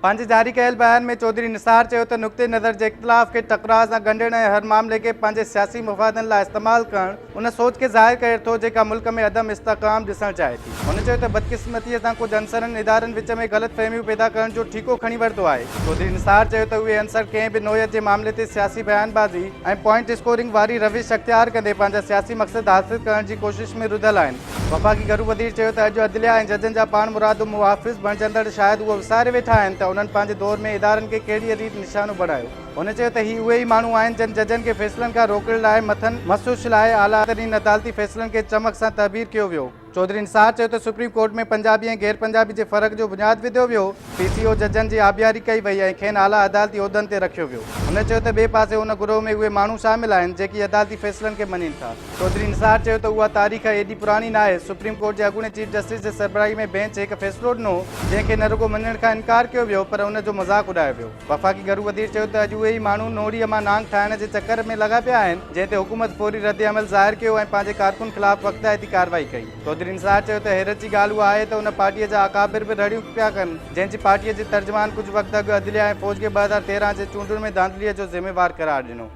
پنهنجي جاري ڪيل بيان ۾ چوڌري نثار چيو ته نقطي نظر جي اختلاف کي ٽڪراء سان ڳنڍڻ ۽ هر معاملي کي پنهنجي سياسي مفادن لاء استعمال ڪرڻ ان سوچ کي ظاهر ڪري ٿو جيڪا ملڪ ۾ عدم استحڪام ڏسڻ چاهي ٿي. هن چيو ته بدقسمتيء سان ڪجهه عنصرن ادارن وچ ۾ غلط فهميون پيدا ڪرڻ جو ٺيڪو کڻي ورتو آهي. چوڌري نثار چيو ته اهي عنصر ڪنهن به نوعيت جي معاملي تي سياسي بيان بازي ۽ پوائنٽ اسڪورنگ واري روش اختيار ڪندي پنهنجا سياسي مقصد حاصل ڪرڻ جي ڪوشش ۾ رڌل آهن. وفاقي گهرو وزير چيو ته اڄ عدليه ۽ ججن جا پاڻمرادو محافظ بڻجندڙ شايد اهو وساري ويٺا آهن ته انهن پنهنجي دور ۾ ادارن کي ڪهڙيء ريت نشانو بڻايو. هن چيو ته هي اهي ئي ماڻهو آهن جن ججن کي فيصلن کان روڪڻ لاء مٿن مس اڇلائي اعليٰ ترين عدالتي فيصلن کي چمڪ سان تعبير ڪيو ويو. چوڌري نثار چيو ته سپريم ڪورٽ ۾ پنجابي ۽ غير پنجابي جي فرق جو بنياد وڌو ويو، پي سي او ججن جي آبياري ڪئي وئي ۽ کين اعليٰ عدالتي عهدن تي رکيو ويو. هن چيو ته ٻئي پاسي ان گروهه ۾ اهي ماڻهو شامل آهن جيڪي عدالتي فيصلن کي مڃين ٿا. چوڌري نثار چيو ته اها تاريخ ايڏي پراڻي ناهي، سپريم ڪورٽ جي اڳوڻي چيف جسٽس جي سربراهي ۾ بينچ هڪ فيصلو ڏنو جنهن کي نه رڳو مڃڻ کان انڪار ڪيو ويو پر ان جو مذاق اڏايو ويو. وفاقي گهرو وزير چيو ته اڄ اهي ئي ماڻهو نوڙيء مان نانگ ٺاهڻ جي چڪر ۾ لڳا پيا آهن جنهن تي حڪومت فوري ردعمل ظاهر ڪيو ۽ پنهنجي ڪارڪن خلاف وقتائتي ڪارروائي ڪئي. چوڌري نثار چيو ته حيرت جي ڳالهه اها آهي ته ان پارٽيء جا اڪابر به رڙيون پيا ڪن، جنهن جي پارٽيء جي ترجمان ڪجهه وقت اڳ عدليه ۽ فوج کي 2013 جي چونڊن ۾ ڌانڌليء جو ذميوار قرار ڏنو.